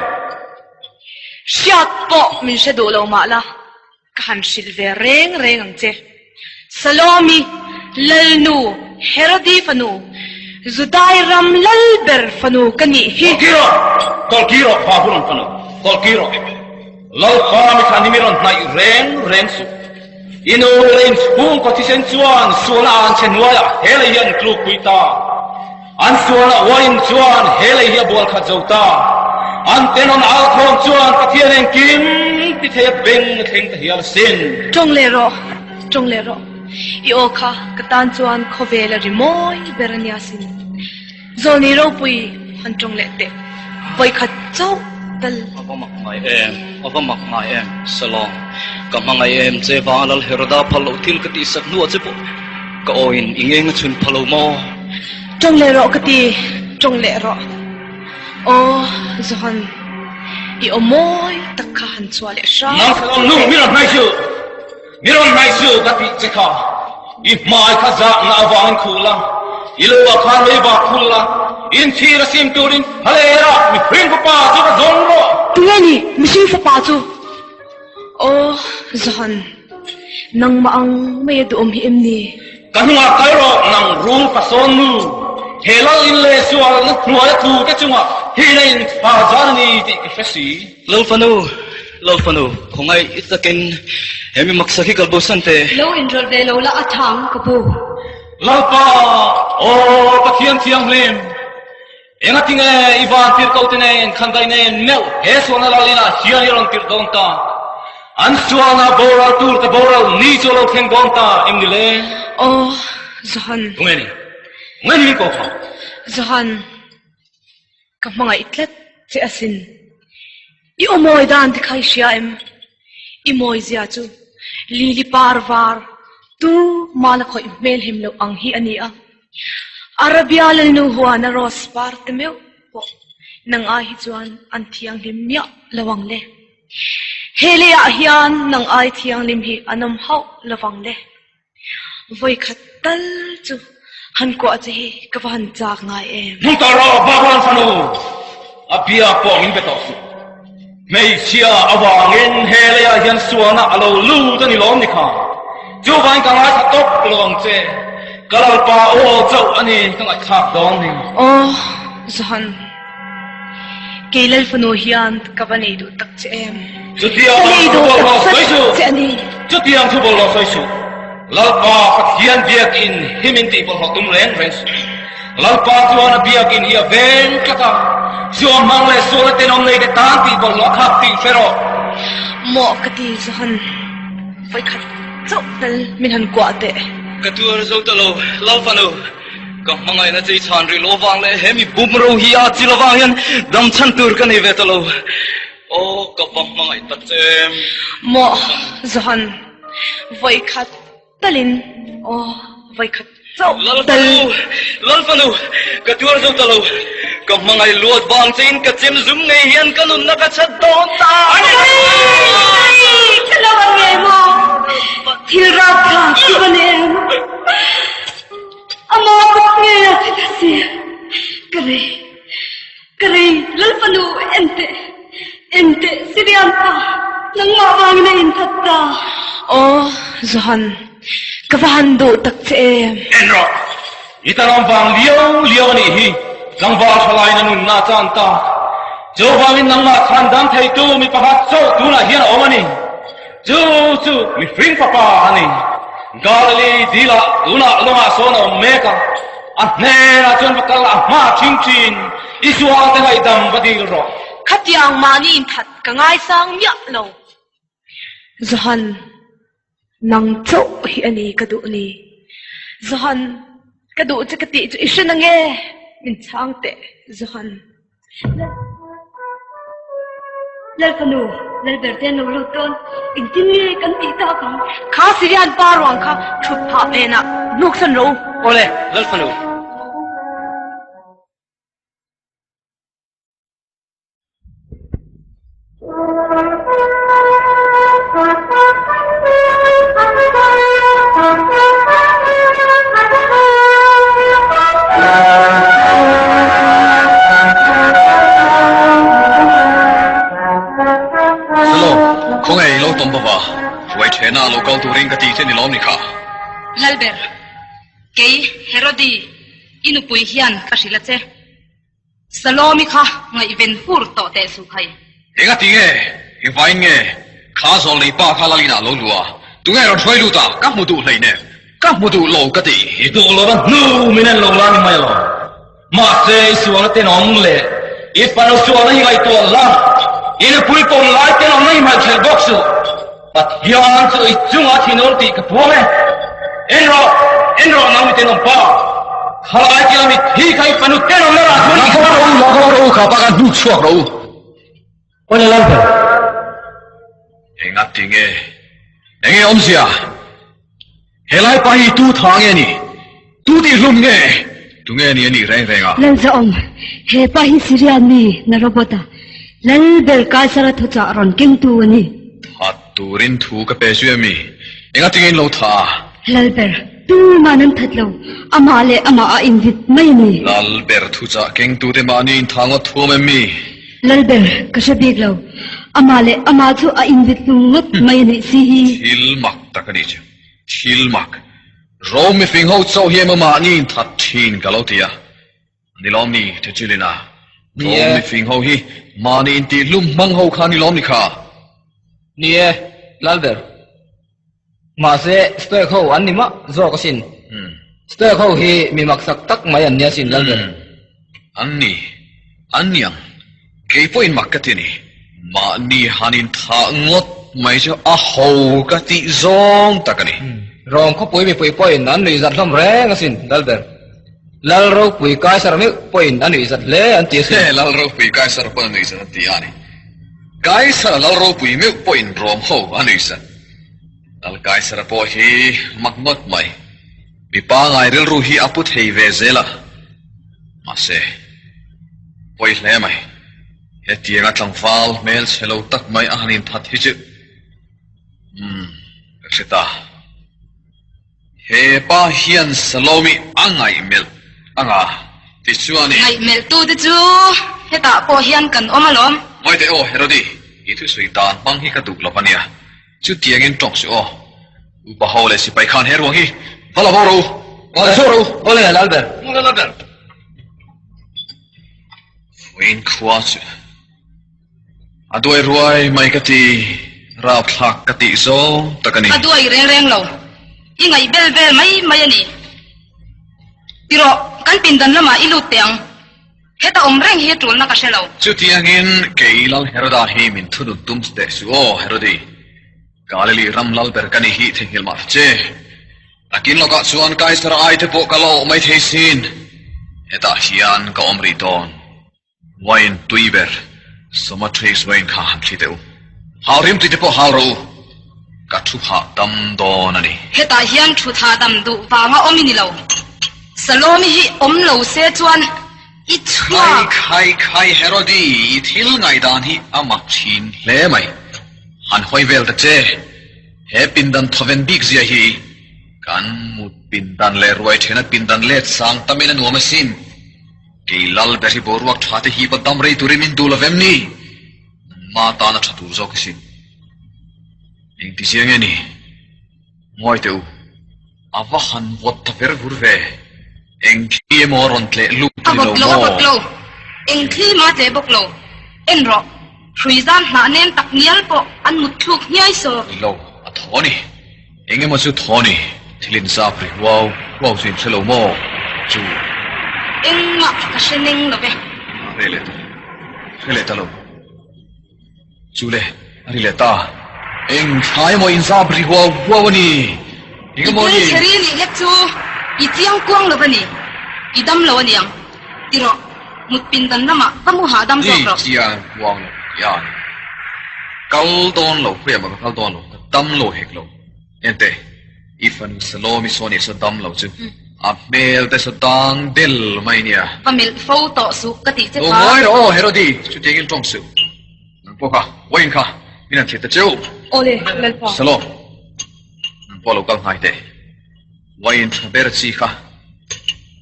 Hriat pawh min hre duh lo mah la. Ka han hrilh ve reng reng ang che. Salomi, Lalnu, Herodi fanu, Judai ram lal ber fanu ka nih hi. Kawlki rawh, kawlki rawh, Babulon fanu, kawlki rawh. Lalpa mi thlan hi mi rawn hnaih reng reng suh. I nu leh in chhungkaw thisen chuan sualna an chhe hnuaiah he lei hi an tlukpui ta. An sualna uain chuan he lei hi a bual khat zo ta. An tenawn al khawm chuan Pathian engkim ti thei a beng a thleng ta hial asin. Tawng leh rawh, tawng leh rawh. I aw kha ka tan chuan khawvel a ri mawi ber a nia sin. Zawlni ropui han tawng leh teh. Vawikhat chauh tal. A va mak ngai em, a va mak ngai em, Salom. Ka hmangaih em che vanga Lal Heroda phal loh thil ka tihsak hnuah che pawh ka awin i ngeng a chhun pha lo maw? Tawng leh rawh ka ti, tawng leh rawh. Aw, Johan, i aw mawi tak kha han chhuah leh hram Nang Salom nu, mi rawn hnaih suh, mi rawn hnaih suh ka tih che kha. I hmai kha zahna avangin khuh la, i lo ah khan lei vak phul la, inchhir a sim turin Halera mihring fapa chu va zawng rawh. Tunge ni mihring fapa chu? Aw, Johan, nangmah ang mai a duhawm hi em ni? Ka hnungah kal rawh, nang rul pasawn nu, he lal in leh sualna hnuaia tlu te chungah hina in tha zan a ni tih ka hre si. Lalfanu, Lalfanu, khawngaih takin he mi maksak hi kalbosan teh. Lo inrawlh ve lo la a tha ang ka pu. Lalpa, aw Pathian Thianghlim, Engatinge i van tirh ko te nen khan dai nen meuh he sualna lal inah hian i rawn tirh dawn ta? An sualna boral tur te boral ni chu a lo thleng dawn ta em ni le? Aw, Johan. Tunge ni? Tunge ni min ko kha? Johan. Ka hmangaih tlat che asin. I aw mawi dan te kha i hria em? I mawi zia chu lili par var tu mala khawih hmel him loh ang hi a ni a. Arabia lalnu huana rose par te meuh pawh nang ai hi chuan an thianghlim miah lo ang le. He leiah hian nang ai thianghlim hi an awm hauh lovang le. Vawikhat tal chu han kuah che hi ka va han chak ngai em. Hmung tawh rawh Babylon fanu, a bia pawh min be tawh suh. Hmeichhia avangin he leiah hian sualna a lo lut a ni lawm ni kha. Chuvangin ka ngaithla tawp lo ang che. Ka Lalpa aw chauh a ni ka ngaihthlak dawn ni. Aw, Johan. Kei Lalfanu hian ka va nei duh tak che em? Chutiang thu bawlhhlawh sawi suh! Chutiang thu bawlhhlawh sawi suh! Lalpa Pathian biakin hi min tih bawlhhlawh tum reng reng suh. Lalpa chuan a biakin hi a veng tlat a, suam hmang leh suala tenawm nei te tan tih bawlhhlawh a khak tih hre rawh. Maw ka ti Johan, vawikhat chauh tal min han kuah teh. Ka tuar zo ta lo, Lalfanu. Ka hmangaihna chei chhan rih loh avang leh he mi bum ro hi a chi lovang hian dam chhan tur ka nei ve ta lo. Aw, ka va hmangaih ta che. Maw, Johan, vawi khat talin, aw, vawi khat chauh tal. Lalfanu, Lalfanu, ka tuar zo ta lo. Ka hmangaih luat vang chein ka chem zum ngei hian ka nunna ka chhat dawn ta. Ka lo ang ngei maw? Thil rapthlak chu ka ni em? A maw kut nge a thi ta si? Ka rei, ka rei, Lalfanu en teh, en teh Syrian pa, nangmah vangin a inthat ta. Aw, Johan, ka va han duh tak che em? En rawh, i tanawm vang liau liau a nih hi, tlangval tha laiin a nunna a chan ta. Chuvangin nangmah chhan dam theitu mi pakhat chauh tunah hian a awm a ni. Chu chu mihring fapa a ni. Galili dilah tunah lawngah sawn a awm mek a, a hnenah chuan va kal a hma thin thin, I sualte ngaihdam va dil rawh. Khatiang mahni inthat ka ngaisang miah lo. Johan, nang chauh hi a ni ka duh ni. Johan, ka duh che ka tih chu i hre na nge? Min chhang teh, Johan. Lalfanu, Lalberte an lo lut dawn, engtin nge kan tih tak ang? Kha Syrian pa ruang kha thut phah phenah hnuksan rawh u. Awle, Lalfanu. Salo, khawnge i lo tawm bawk a, hruai thehna a lo kal turin ka tih che ni lawm ni kha? Lalber, kei Herodi, i nupui hian ka hrilh a che. Salomi kha ngaihven hur tawh teh suh khai. Enga ti nge? Engvain nge? Kha zawl nei pa kha Lalin ah lo luh a, tunge rawn hruai lut a, ka hmu duh hlei nen. Ka hmu duh lo ka ti. I duh lo va hnu min en lo la ni mai lo. Mahse i sualna tenawm leh i fanu sualna hi ngaihtuah la, i nupui pawm lai tenawmna hi hmalhchelh bawk suh. Pathian chu i chunga thinur tih ka puang e. En rawh, en rawh nang mi tenawm pa. Khalai tia mi thi kha i fanu tenawmna rah chu a ni. Lak rawh u, lak rawh u, kha pa kha hnuk chhuak rawh u. Awle Lalber. Enga tinge? Enge awmzia? Helai pa hi tu tha nge ni? Tu tih hlum nge? Tu nge ni a nih reng reng a? Lalzawm, he pa hi Syria mi na robot a, Lalber Kaisara thuchah rawn kengtu a ni. That turin thu ka pe zui a mi? Enga tinge in lo thah a? Lalber, tuman an that lo, amah leh amah a invit mai a ni. Lalber thuchah kengtute mahni inthah ngawt thuam em mi? Lalber, ka hre bik lo. Amah leh amah chu a invit hlum ngawt mai a nih si hi. Thil mak tak a ni chu. Thil mak. Rome mifing ho chauh hi emaw mahni inthat thin ka lo ti a. Ni lawm ni, Thetchilina? Rome mifing ho hi mahni intih hlum hmang ho kha ni lawm ni kha? Ni e, Lalber. Mahse, Stoic ho an ni mah zawk asin. Stoic ho hi mi maksak tak mai an ni asin, Lalber. An ni. An ni ang. Kei pawhin mak ka ti a ni. Mahni han inthah ngawt mai chu a ho ka tih zawng tak a ni. Rom khawpui mipui pawhin an nuihzat hlawm reng asin, Lalber. Lal ropui Kaisar meuh pawhin a nuihzat hle an ti asin. He Lal ropui Kaisar pawn a nuihzat an ti a ni. Kaisar Lal ropui meuh pawhin Rom ho a nuihzat. Lal Kaisara pawh hi mak ngawt mai. Mi pangai rilru hi a pu thei ve zel a. Mahse, pawi hle mai. Hetianga tlangval hmel chhe lo tak mai a han inthat hi chu, umm, ka hre ta. He pa hian Salomi a ngaihmelh ang a, tichuan i. Ngaihmelh tute chu hetah pawh hian kan awm alawm. Ngawi teh aw, Herodi, i thusawi dan hmang hi ka duh lo a nia. Chutiangin tawng suh aw. Upa ho leh sipai khan he ruang hi va la bo ro, va la chhuak ro. Awle, Lalber. Awle, Lalber. Vawiin khua chu a duai ruai mai ka ti, rapthlak ka tih zawng tak a ni. A duai reng reng lo, i ngaih bel vel mai mai a ni. Tirawh, kan pindan lamah i lut teh ang. Heta awm reng hi a tulna ka hre lo. Chutiangin kei Lal Heroda hi min thunun tum teh suh aw, Herodi. Galili ram lal ber ka ni hi theihnghilh mah ta che. Nakin lawkah chuan Kaisara ai te pawh ka la awh mai thei sin. Hetah hian ka awm rih dawn. Wine tui ber, Somatrace wine kha han thli teh u. Hau rim tui te pawh hau rawh u. Ka thu hahdam dawn a ni. Hetah hian thut hahdam duh vanga awm i ni lo. Salome hi awm lo se chuan i chhuak. Khai khai khai Herodi, i thil ngaihdan hi a mak thin hle mai. Han hawi vel ta che. He pindan thawven bik zia hi kan mut pindan leh ruai thena pindan let sang tamin a nuam asin. Kei lal ber hi boruak tha te hipa dam rei turin min duh lovem ni? Nangma tana tha tur zawk asin. Engti zia nge ni? Ngawi teh u, a va han vawt ta ver vur ve. Eng thli emaw a rawn tleh lut A ni lo vawt lo, a maw? vawt lo. Eng thli mah tleh bawk lo. En rawh, hrui zam hnah nem tak ngial pawh an mut thluk hniai saw. Ni lo, a thaw ni. Eng emaw chu thaw ni, thil in zap ri huau huau chu in hre lo maw? Chu. Engmah ka hre neng lo ve. A hre leh ta lo, hre leh ta lo. Chu le, a ri leh ta. Eng thla emaw in zap ri huau huau a ni. Eng emaw a ni. I thil chhe ri nih lek chu i chiang kuang lo a ni. I dam lo a niang. Ti rawh, mut pindan lamah va mu hahdam zawk rawh. I chiang kuang lo tih a ni. Kal dawn lo, khawiah mah ka kal dawn lo, ka dam lo hek lo. Ente, i fanu Salomi saw nih saw dam lo chu a hmel te saw dang del mai nia. Va melh fo tawh suh ka tih che Lo kha. ngawi rawh aw Herodi, chutiangin tawng suh. Nang pawh kha, wine kha min han thlir ta cheu. Awle, Lalpa. Salom, nang pawh lo kal hnai teh. Wine tha ber chi kha,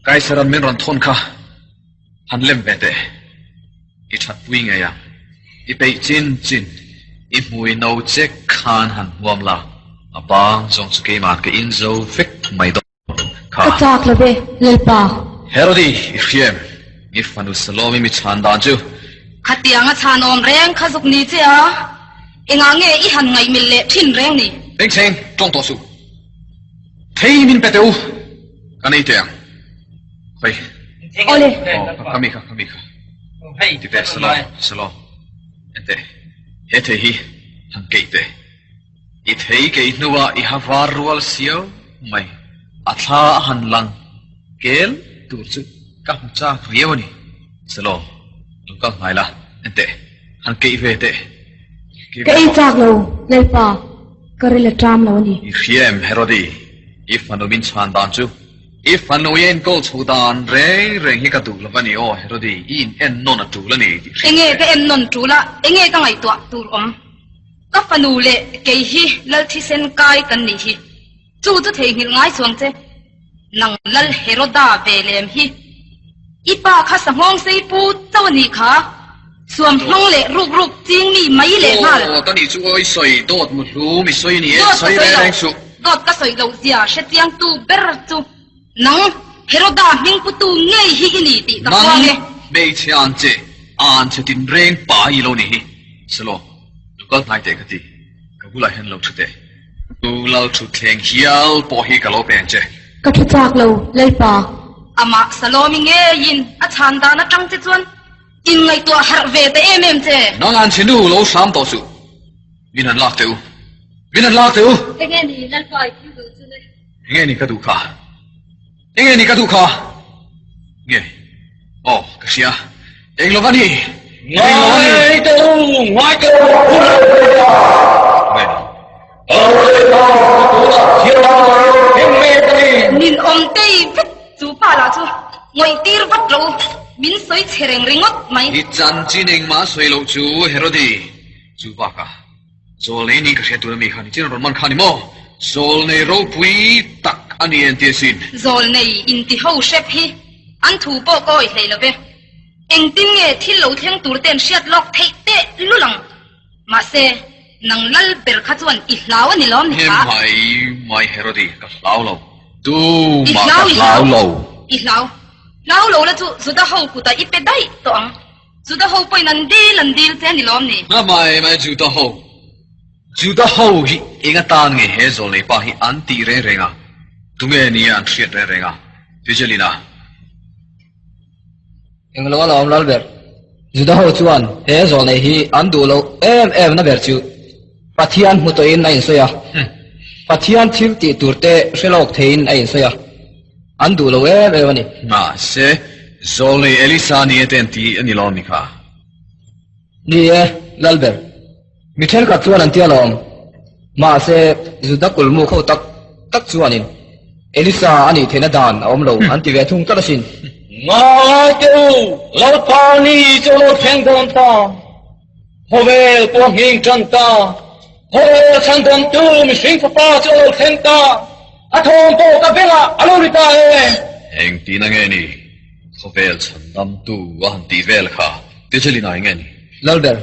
Kaisaran min rawn thawn kha. Han lem ve teh. I thatpui ngei ang. I peih chin chin. I hmui no che khan han hmuam la, a bang zawng chu keimah ka in zo vek mai dawn kha. Ka chak lo ve, Lalpa. Herodi, i hria em? I fanu Salomi mi chhan dan chu. Khatiang a chhan awm reng kha zuk ni che a, engah nge i han ngaihmilh leh thin reng ni? Bengchheng, tawng tawh suh. Thei min pe teh u, ka nei teh ang. Hei. Awle. Aw, ka mi kha, ka mi kha. Ti teh, Salo, Salo. Ente, he thei hi han keih teh. I thei keih hnuah i ha var rual siau mai. A thla a han lang kel tur chu ka hmu chak riau a ni. Salo, lo kal hnai la, ente, han keih ve teh. Ka ei chak lo, Lalpa. Ka ril a ṭam lo a ni. I hria em, Herodi? I fanu min chhan dan chu I fanu i enkawl chho dan reng reng hi ka duh lo a ni aw, Herodi, i in en nawn a ṭul a ni tih hriat Enge ka en nawn ṭul a, enge ka ngaihtuah tur awm? Ka fanu leh kei hi Lal thisen kai kan nih hi. Chu chu theihnghilh ngai chuang che. Nang Lal Heroda ve lem hi. I pa kha sanghawng sei pu chauh a nih kha. Suam hmang leh ruk ruk ching mi mai leh nghal. Aw, ka nih chu aw i sawi dawt mu hlu mi sawi a ni e, Dawt ka sawi sawi reng lo, reng suh. Dawt ka sawi loh zia hrechiang tu ber chu nang Heroda hming putu ngei hi i ni tih ka puang e. Nang hmeichhe an che, an che tin reng pa i lo ni hi. Selaw, lo kal hnai teh ka ti, ka bulah hian lo thu teh. Tu lal thutthleng hial pawh hi ka lo peng che. Ka thu chak lo, Lalpa. Amah Salomi ngeiin a chhan dan atang che chuan Inngaihtuah harh ve ta em em che. Nang an chhe nu lo hram tawh suh. Min han lak teh u. Min han lak teh u. Enge ni Lalpa i thil duh chu le? Enge ni ka duh kha? Enge ni ka duh kha? Nge? Aw, ka hria. Eng lo va ni? Eng lo va ni? Ngai teh u, ngai teh u, hun a lo rei ta. Nge ni? A lo rei ta, tunah thiam a lo thleng mek a ni. Nin awm tei vek chu pa lah chu ngawih tir vat rawh u, min sawi chhe reng ringawt mai. I chanchin engmah sawi loh chu Herodi, chu bakah Zawlnei ni ka hria tur ami kha ni chin rawn man kha ni maw? Zawlnei ropui tak a ni en ti asin. Zawlnei inti ho hrep hi an thu pawh ka awih hlei lo ve. Engtin nge thil lo thleng tur te an hriat lawk theih teh lul ang. Mahse, nang lal ber kha chuan i hlau a ni lawm ni kha? He mai mai Herodi, ka hlau lo. Tumah ka hlau lo. I hlau. Hlau lo la chu Juda ho kutah i pe daih tawh ang. Juda ho pawhin an dil an dil che a ni lawm ni? Hla mai mai Juda ho. Juda ho hi eng atan nge he zawlnei pa hi an tih reng reng a? Tunge nia an hriat reng reng a? Fijelina. Eng lo a lawm Lalber. Juda ho chuan he zawlnei hi an duh loh em em na ber chu Pathian hmu tawhin a insawi a. Pathian thil tih tur te hre lawk theiin a insawi a. An duh lo em em a ni. Mahse, Zawlnei Elisa ni e te an ti a ni lawm ni kha? Ni e, Lalber. Mi thenkhat chuan an ti alawm. Mahse, Juda kulmuk ho tak tak chuanin Elisa a nih theihna dan a awm lo an ti ve thung tlat asin. Ngai teh u, Lalpa ni chu a lo thleng dawn ta. Khawvel pawh a nghing tan ta. Khawvel chhandamtu mihring fapa chu a lo thleng ta. A thawm pawh ka bengah a lo ri ta e. Engtin a nge ni? Khawvel chhandamtu a han tih vel kha Tijelina eng nge ni? Lalber,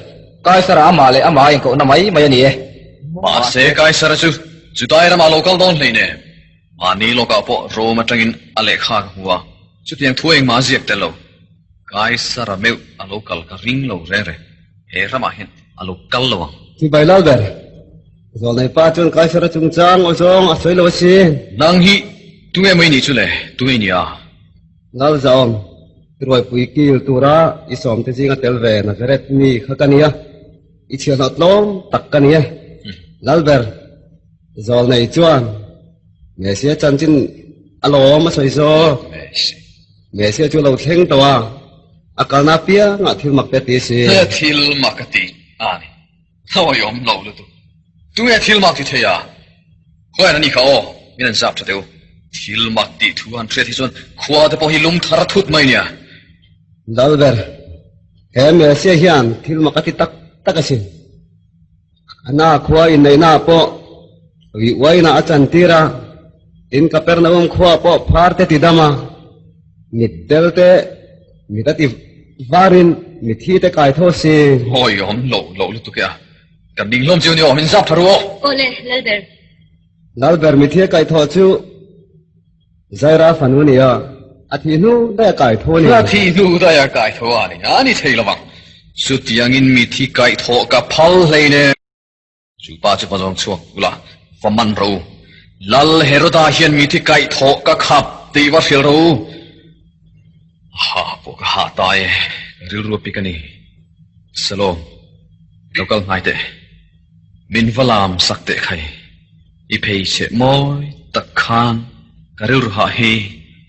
Kaisara amah leh amah a inkohna mai mai a ni e. Mahse Kaisara chu Judai ramah a lo kal dawn hleinem. Mahni lawkah pawh Rome atangin a lehkha ka hmu a, chutiang thu engmah a ziak tel lo. Kaisara meuh a lo kal ka ring lo reng reng, he ramah hian a lo kal lo ang. Chibai lal ber, Zawlnei pa chuan Kaisara chungchang aw zawng a sawi lo asin. Nang hi tunge mai nih chu le, tunge i nia? Lal Zaawm, i ruaipui kil tura i sawmte zinga tel ve Nazareth mi kha ka nia, i chhiahhlawh tlawm tak ka ni e. Lal ber, Zawlnei chuan Messia chanchin a lawm a sawi zawk. Messia chu a lo thleng tawh a, a kalna apiangah thil mak te a ti a si. Thil mak a ti a ni. Hlauhawm lo lutuk. Tunge thil mak ti thei a? Khawian a ni kha aw, min an zap tha teh u. Thil mak tih thu han hriat hi chuan khua te pawh hi lum thar thut mai nia. Lalber, he Messia hian thil mak a ti tak tak asin. Ana khua inneihna pawh rih uaina a chantir a, tin Kapernaum khua pawh phar te ti dam a, mitdel te mit a ti varin mithi te kai tho si. Hawi awm loh loh lutuk e a, kan ding hlawm chiu ni aw, min zap tha ru aw. Awle, Lalber. Lalber mithi a kai tho chu Zaira fanu a ni a, a thih hnu daih a kai tho a ni. A thih hnu daih a kai tho a ni, a ni thei lovang. Chutiangin mithi kaih thawh ka phal hleinem. Chu pa chu va zawng chhuak ula, va man rawh u. Lal Heroda hian mithi kaih thawh ka khap tih va hrilh rawh u. A hah pawh ka hah ta e, ka rilru a pik a ni. Salom, lo kal hnai teh. Min va lam sak teh khai. I phei cheh mawi tak khan ka rilru hah hi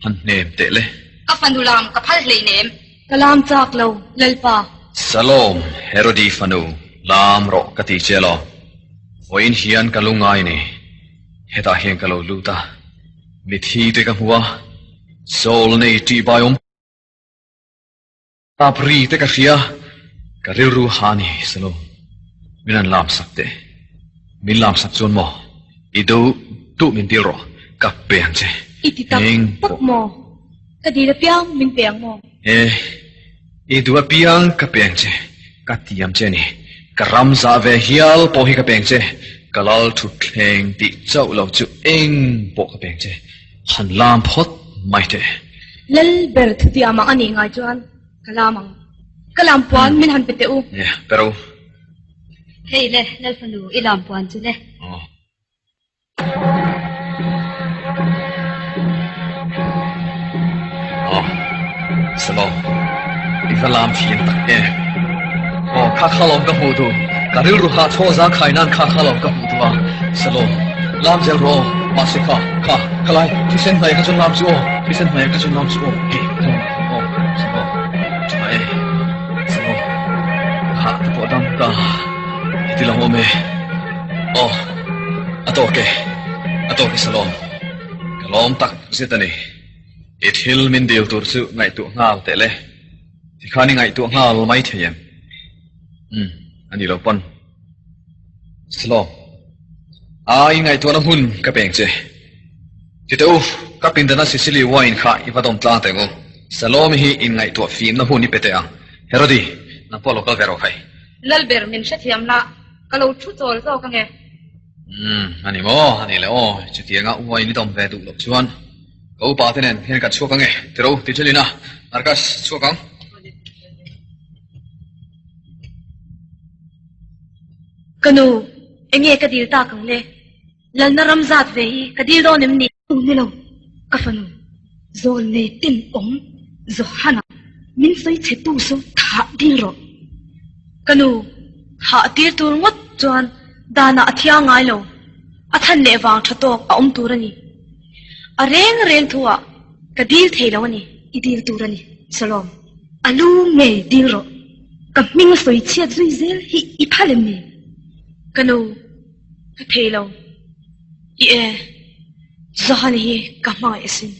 han hnem teh le. Ka fanu lam ka phal hleinem. Ka lam chak lo, Lalpa. Salom, Herodi fanu, lam rawh ka ti che lo. Vawiin hian ka lungngai ni. Hetah hian ka lo lut a, mithi te ka hmu a, Saul nei ṭihbai awm. Tap ri te ka hria, ka rilru ha a ni Salom. Min han lam sak teh. Min lam sak chuan maw? I duh duh min dil rawh, ka pe ang che. I ti tak tak maw? Ka dil apiang min pe ang maw? E, i duh apiang ka pe ang che, ka tiam che a ni. Ka ram zah ve hial pawh hi ka pe ang che, ka lal thutthleng tih chauh lo chu eng pawh ka pe ang che. Han lam phawt mai teh. Lal ber thutiam ang a nih ngai chuan ka lam ang. Ka lam puan min han pe teh u. Nia, pe ro. Hei le, Lal fanu, i lam puan chu le. Aw. Aw, Salom, i va lam thiam tak em. Aw, kha kha lawm ka hmuh duh. Ka rilru hah chhaw zang khai nan kha kha lawm ka hmuh duh a. Salom, lam zel rawh aw. Mahse kha, kha, khalai, thisen hnaih kha chuan lam chu aw, thisen hnaih kha chuan lam chu aw. Hei, kha lamah. Lawm e. Aw, a tawk e. A tawk e Salom. Ka lawm tak zet a ni. I thil min dil tur chu ngaihtuah nghal teh le. Tikhan i ngaihtuah nghal mai thei em? Umm, a ni lo pawn. Salom, a i ngaihtuahna hmun ka peng che. Tite u, ka pindana Sicily wine kha i va dawm tlang teh ang u. Salome hi inngaihtuah fimna hun i pe teh ang. Herodi, nang pawh lo kal ve rawh khai. Lalber, min hrethiam la, ka lo thu chawl zawk ange. Umm, a ni maw? A ni le aw, chutianga wine i dawm ve duh loh chuan ka upa te nen hian kan chhuak ange. Tiro, Tigelina, Arkas, chhuak ang. Ka nu, enge ka dil tak ang le? Lalna ram zat ve hi ka dil dawn em ni? U ni lo, ka fanu, zawl nei ten awm Johana min sawi chhe tu saw thah dil rawh. Ka nu, thah tir tur ngawt chuan danah a thiang ngai lo, a than leh vang tha tawk a awm tur a ni. A reng reng thu ah ka dil thei lo a ni. I dil tur a ni, Salom. A lu ngei dil rawh. Ka hming a sawi chhiat zui zel hi i phal em ni? Ka nu, ka thei lo. I e, Johan hi ka hmangaih asin.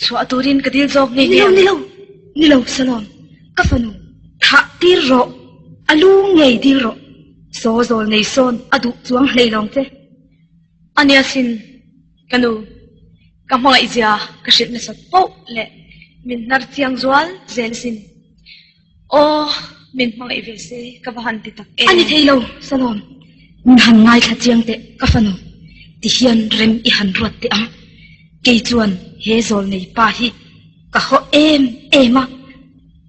Chhuah turin ka dil zawk nge nge ang. Ni lo, ni lo, Salom, ka fanu, thah tir rawh. A lu ngei dil rawh. Saw zawl nei sawn a duh chuang hlei lawng che. A nia sin, ka nu, ka hmangaih zia ka hrilh nasat poh leh min hnar chiang zual zel asin. Aw, min hmangaih ve se ka va han ti tak em. A ni thei lo, Salom, min han ngaithla chiang teh ka fanu, ti hian rem i han ruat teh ang. Kei chuan he zawl nei pa hi ka haw em em a,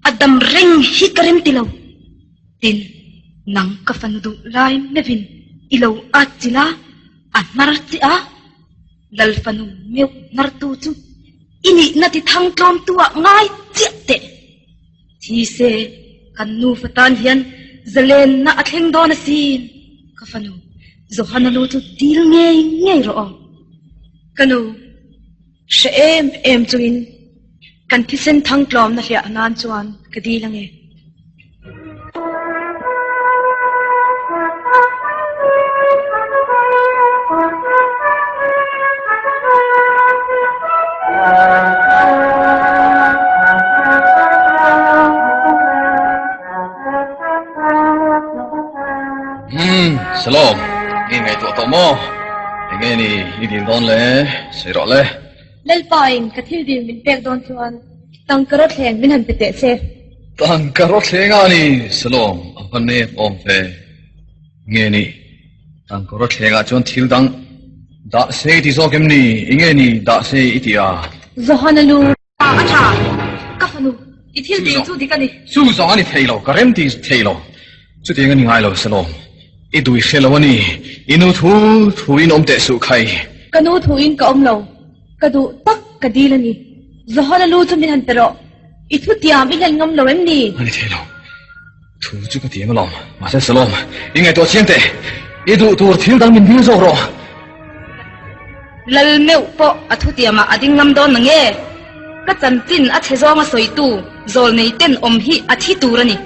a dam reng hi ka rem ti lo. Tin, nang ka fanu duh lai meuhin i lo at chilh a, a hnar che a, Lal fanu meuh hnartu chu i nihna ti thang tlawmtu ah ngai chiah teh. Thi se, kan nufa tan hian zalenna a thleng dawn asin. Ka fanu, Johana lu chu dil ngei ngei rawh aw. Ka nu, hre em em chungin kan thisen thang tlawmna hliah nan chuan ka dil ange. Umm, Salom, i ngaihtuah tawh maw? Enge ni i dil dawn le? Sawi rawh le. Lalpa in ka thil dil min pek dawn chuan tangka rawthleng min han pe teh che. Tangka rawthleng a ni, Salom, a va nep awm ve. Nge ni, tangka rawthleng ah chuan thil dang dah se i ti zawk em ni? I nge ni dah se i ti a? Johana lu. A tha, ka fanu, i thil dil chu dik a ni. Chu zawng a ni thei lo, ka rem ti thei lo. Chutiang a ni ngai lo, Salom. I dui hre lo a ni. I nu thu thuin awm teh suh khai. Ka nu thuin ka awm lo. Ka duh tak ka dil a ni. Johana lu chu min han pe rawh. I thu tiam i hlen ngam lo em ni? A ni thei lo. Thu chu ka tiam alawm. Mahse Salom, i ngaihtuah chiang teh. I duh tur thil dang min dil zawk rawh. Lal meuh pawh a thu tiamah a ding ngam dawn nange? Ka chanchin a chhe zawnga sawitu zawlnei ten awm hi a thi tur a ni.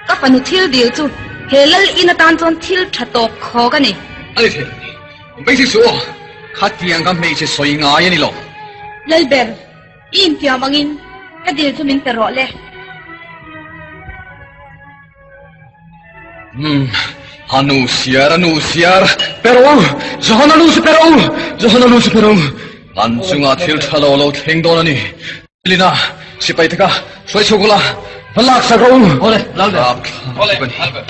Ka fanu thil dil chu he lal in atan chuan thil tha tawp khawk a ni. A ni thei lo ni. Hmeichhe suh aw, khatiang ka hmeichhe sawi ngai a ni lo. Lalber, i intiam angin ka dil chu min pe rawh le. Umm, a nu siar, a nu siar, pe rawh u, Johana nu chu pe rawh u, Johana nu chu pe rawh u. An chungah thil tha lo lo thleng dawn a ni. Lina, sipai te kha hruai chhuak ula, va lak sak rawh u. Awle, Lalber. Awle, Lalber.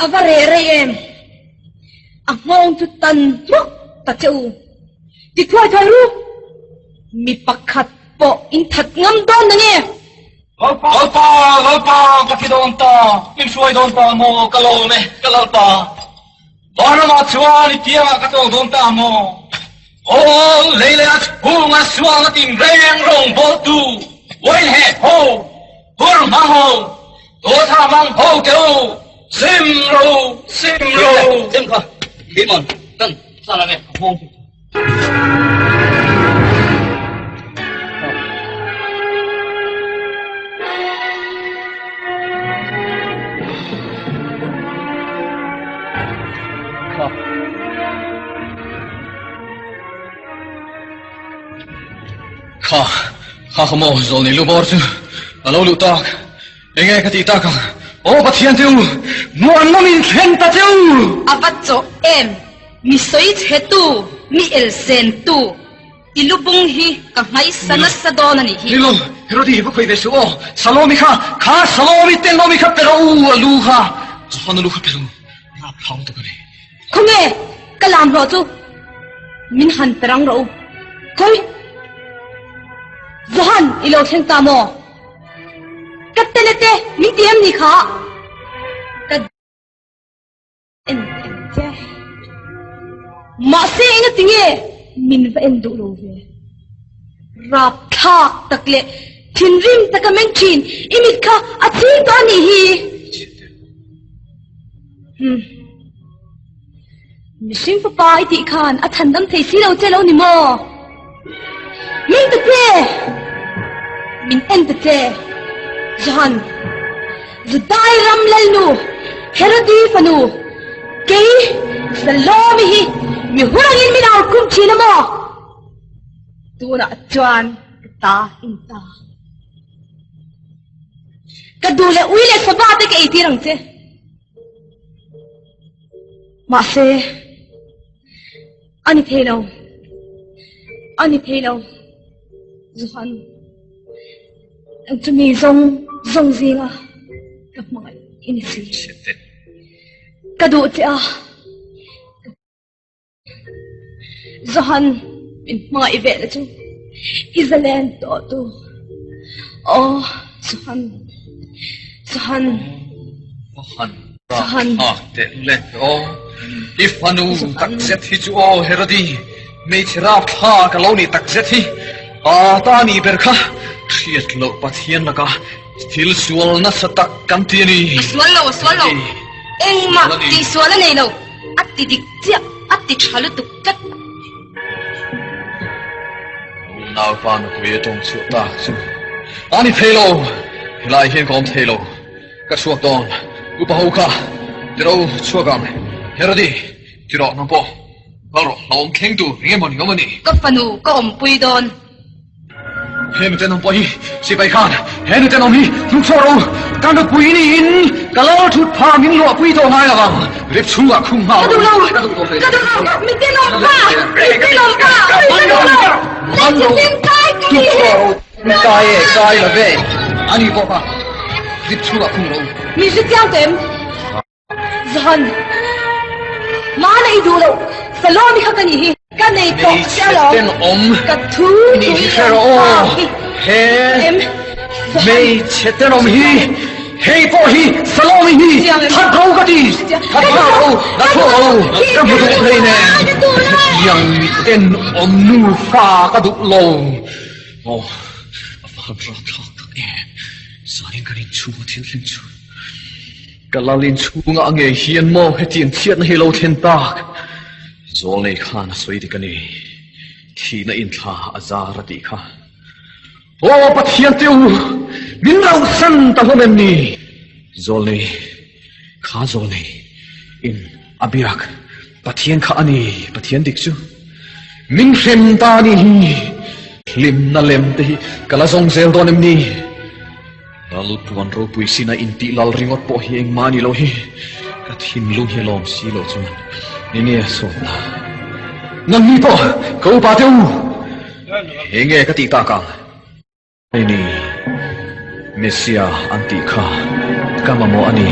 A va reh rei em? A nghawng chu tan hmawk ta che u. Ti thuai thuai ru. Mi pakhat pawh in that ngam dawn na nge? Lalpa, Lalpa, Lalpa, ka thi dawn ta, min hruai dawn ta maw, ka lawm e, ka Lalpa. Vanramah chuan i piangah ka chawl dawn ta maw? Aw, lei leh a chhunga sualna tinreng rawngbawltu, uain heh ho, hur hmang ho, dawtha hmang ho te u, sim ro, sim ro. Sim kha. Keima'n kan chal ang e, a nghawng chu. Kha, kha kha maw zawlnei lu bawr chu a lo luh tak. Enge ka tih tak ang? Aw Pathian te u, muanna min thlen ta che u! A va chawh em? Mi sawi chhe tu, mi elsen tu, i lubung hi ka nghaisa nasa dawn a nih hi. Nilo, Herodi va khawi ve suh aw, Salomi kha, kha Salomi Tenlomi kha pe rawh u, a lu kha, Johana lu kha pe rawh u, rapthlang lutuk a ni. Khawnge ka lam hlawh chu min han pe rang rawh u. Khawi? Johan, i lo thleng ta maw? Ka tele te min ti em ni kha? Ka en teh ang che. Mahse engati nge min va en duh lo ve? Rapthlak tak leh thinrim taka meng thin i mit kha a chhing tawh a nih hi. Hmm. Mihring fapa i tih khan a chhandam thei si lo che lo ni maw? Min ta che! Min en ta che! Johan, Judai ram lalnu, Herodi fanu, kei Salome hi mi hurangin min au khum thin a maw? Tunah chuan ka ta in ta. Ka duh leh ui leh sava te ka eitir ang che. Mahse, a ni thei lo. A ni thei lo. Johan, chumi zawng zawng zinga ka hmangaih i ni si. Ka duh che a. Johan, min hmangaih ve la chu i zalen tawh tu. Aw, Johan, Johan. Johan, Johan. Ah, teh le aw. I fanu tak zet hi chu aw, Herodi, hmeichhe rapthla ka lo nih tak zet hi. A ta nih ber kha, hriat loh Pathian laka thil sual nasa tak kan ti a ni. A sual lo, a sual lo. Engmah tihsual a nei lo. A ti dik chiah, a ti tha lutuk tlat. Naupa nupui a tawng chhuah tak chu a ni thei lo, helai hian ka awm thei lo, ka chhuak dawn, upa ho kha tiro chhuak ang, Herodi tiro nang pawh kal rawh, hlauhawm thleng tur eng emaw ni awm a ni. Ka fanu ka awmpui dawn. He nu tenawm pawh hi sipai khan he nu tenawm hi hnuk chhuak rawh u, ka nupui niin ka lal thut pha min luahpui tawh ngai lo ang, rip chhungah khum nghal rawh u, ka duh lo, ka duh lo, mi tenawm pa, mi tenawm pa, ka duh lo, man rawh u, hnuk chhuak rawh u, mi kai e, kai la ve, ani pawh kha rip chhungah khum rawh u. Mi hre chiang tawh em? Zan, Mana i duh loh, Salome kha ka nih hi, ka nei tawh che alawm, ka thu thu i hre rawh aw, he hmeichhe tenawm hi, hei pawh hi Salome hi that ro ka ti, that nghal ro, la chhuak ro, ka hmu duh hlei nen, hetiang mi tenawm nufa ka duh lo, aw a van rapthlak tak em, zanin kan inchhunga thil thleng chu. Ka lal inchhungah a ngei hian maw hetiang chhiatna hi lo thlen tak? Zawlnei khan a sawi dik a ni, thihna inthla a zar a tih kha. Aw Pathian te u, min rauhsan ta hlawm em ni? Zawlnei, kha zawlnei in a biak Pathian kha a ni, Pathian dik chu. Min hrem ta a nih hi, hlimna lem te hi ka la zawng zel dawn em ni? Lal puan ropui sin a intih lal ringawt pawh hi engmah a ni lo hi, ka thinlung hi a lawm si loh chuan enge a sawt na? Nangni pawh ka upa te u, enge ka tih tak ang? Hei ni, Messia an tih kha ka mamawh a ni.